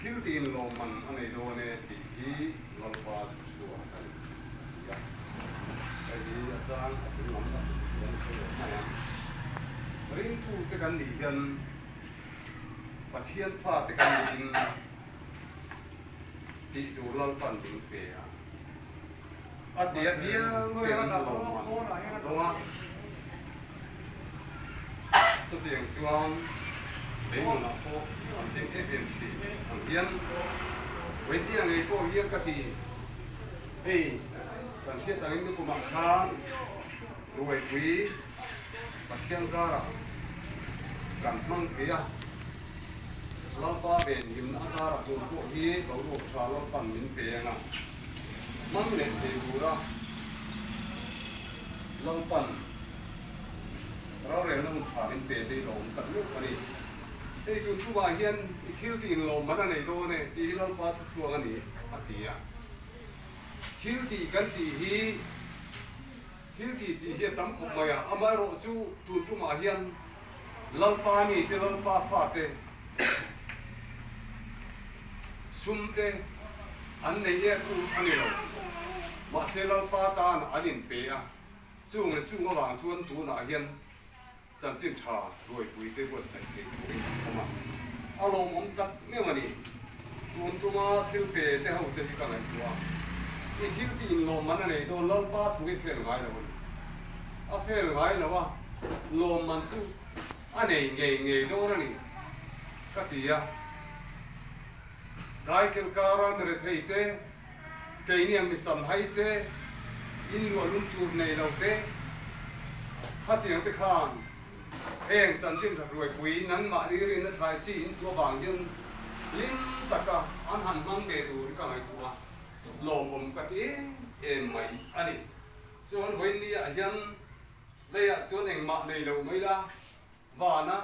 thil tiin lawmman a nei dawn e tih hi Lalpa duhchhuah a ni, a ti a. Hei hi a chang a chung lam a hmuh chuan a sawi mai ang. Ringtute kan nih hian Pathian fate kan nihin tih tur Lalpan min pe a. A ti a piang ten lawmman an dawng a. Chutiang chuan leinunah pawh an hlim em em thin ang hian Wendy ngei pawh hian ka ti. Hei kan hriat angin nukumah khan Ruaipui Pathian zarah kan hmang thei a, Lalpa venhimna a zarah tur pawh hi boruak tha Lalpan min pe ang a, hmang leh thei tura Lalpan rorelna hun tha min pe te hi ka awm tak meuh a ni. Hei tun chungah hian i thil tih inlawmman a nei dawn e tih hi Lalpa thuchhuak a ni a ti a. Thil tih kan tih hi Thil tih tih hi a tam khawp mai a, amaherawh chu tun tumah hian Lalpa mite, Lalpa fate, sumte an nei em u a ni lo. Mahse Lalpa tan an inpe a, chung leh chung avang chuan tunah hian Chanchin tha ruaipuite buatsaih thei turin an awm a, a lawmawm tak meuh a ni. Tun tuma thil pe te ho te hi ka ngaihtuah a, i thil tih inlawmman a nei dawn Lalpa thu hi fel ngai lo a ni. A fel ngai lo a, lawmman chu a nei ngei ngei dawn a ni ka ti a. Daikel kara mi rethei te, Keini ang mi samhai te, in luah lum tur nei lo te, khatiang te khan heng chanchin that ruaipui nangmahni rinna thlai chi in tuah vang hian hlim taka an han hmang ve tur hi ka ngaihtuah a, lawmawm ka ti em em mai a ni. Chuan vawiin ah hian leiah chuan engmah nei lo mai la, vana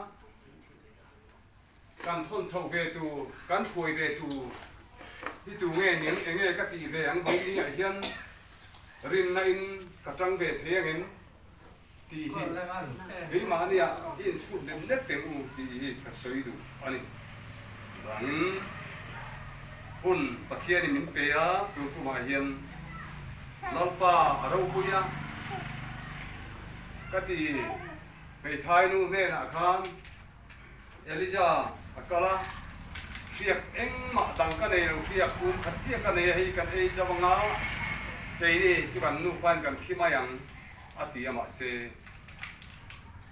Kan thawn chho ve tur, kan hruai ve tur hi tu nge ning enge ka tih ve ang vawiin ah hian rinna in ka tang ve thei angem tih hi keimahnia i inchhut lem lek teng u tih hi ka sawi duh a ni. Chuvangin hun Pathianin min pe a, tun tumah hian Lalpa a ropui a ka ti hmeithai nu hnenah khan Elijah a kal a, Hriak engmah dang ka nei lo, hriak kum khat chiah ka nei a, hei kan ei zauh anga keini chu kan nufain kan thi mai ang a ti a, mahse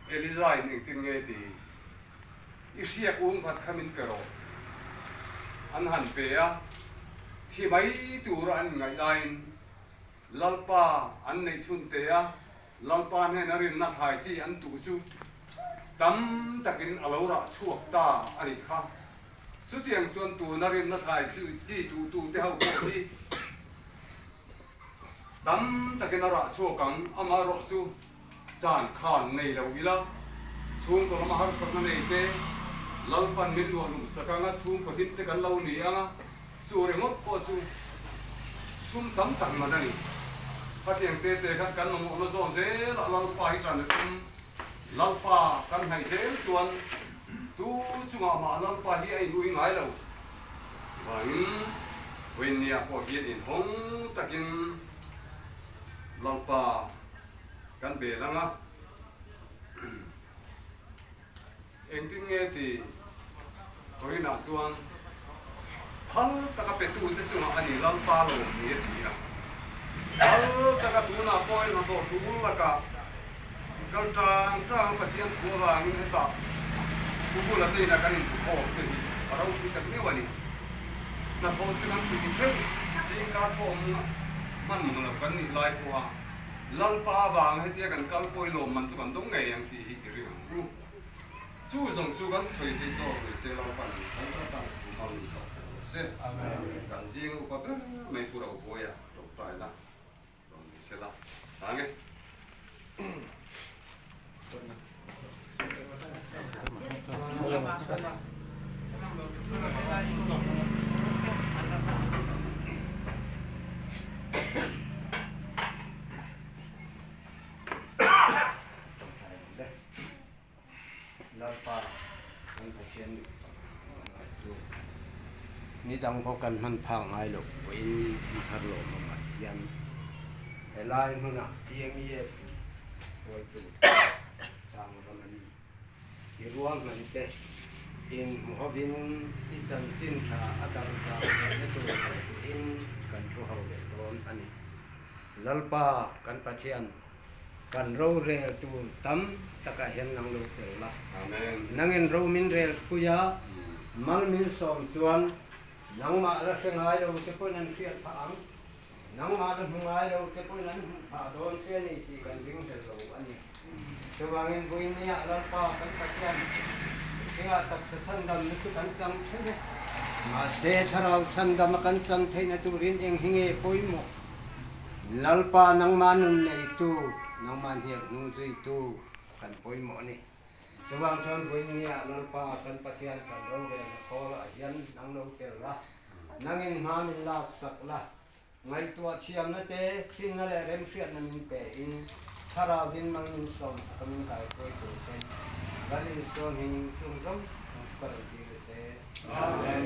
Elijah in engtin nge ti? I hriak um khat kha min pe rawh an han pe a, thi mai tura an inngaih laiin Lalpa an neih chhun te a, Lalpa hnena rinna thlai chi an tuh chu tam takin a lo rah chhuak ta a nih kha. Chutiang chuan tuna rinna thlai chi tuhtute ho pawh hi tam takin a rah chhuak ang, amaherawh chu chan khan nei lo ila, chhungkaw lama harsatna nei te Lalpan min luah lum sak anga chhungkaw hlim te kan lo ni anga, Chu ringawt pawh chu sum tam tak man a ni. Khatiang te te khan kan mamawhna zawn zelah Lalpa hi tan a tum. Lalpa kan hnaih zel chuan tu chungah mah Lalpa hi a inui ngai lo. Chuvangin Vawiinniah pawh hian inhawng takin Lalpa kan bel ang a. Engtin nge ti Corinna chuan phal taka petute chungah a ni Lalpa lo ni a ti a. Phal taka tunah pawhin hnathawh tul lakah kal tang tang Pathian thu avangin hetah Pu Bula te inah kan intukhawm te hi a ropui tak meuh a ni. Hnathawh chu kan tui theuh zingkar thawm hman lo kan nih lai pawha Lalpa avang hetia kan kal pawi lawmman chu kan dawng ngei ang tih hi i ring ang u. Chu zawng chu kan sawi thei tawk ni se Lalpan kan ram tan thu hmang ni sawk sek rawh se. Kan zing upa ber mai Pu Robuaia tawngtaina rawn ni se la. Tang e. Lalpa kan Pathian dik tak kan ngaihtu. Ni dang pawh kan hman phak ngai loh pawhin in thar lawmawmah hian helai hmunah TMEF hruaitu tlang ram a ni. I ruahman te inhmu hovin i chanchin tha a darh zau theihna tur ngaihtuahin kan thu ho leh dawn a ni. Lalpa kan Pathian kan rorel tur tam takah hian nang lo tel la. Nangin ro min rel pui a, mal min sawm chuan nangmah la hre ngai lo te pawhin an hriat phah ang. Nangmah la hmu ngai lo te pawhin an hmuh phah dawn che a ni tih kan ring hlel lo a ni. Chuvangin Vawinia Lalpa kan Pathian mihringah taksa chhandamna chu kan chang theuh e. Mahse thlarau chhandama kan chang theihna turin eng hi nge pawimawh? Lalpa nangmah nun neitu, nangmah hniak hnu zuitu kan pawimawh a ni. Chuvang chuan Vawinia Lalpa kan Pathian kan rorelna kawlah hian nang lo tel la. Nangin hma min laksak la, ngaihtuah thiamna te, finna leh remhriatna min pe in, Thlarauin mal min sawmsak a min kaihruai tur te, Lal Isua hming chung zawng zawng chu ka rawn dil che. Amen.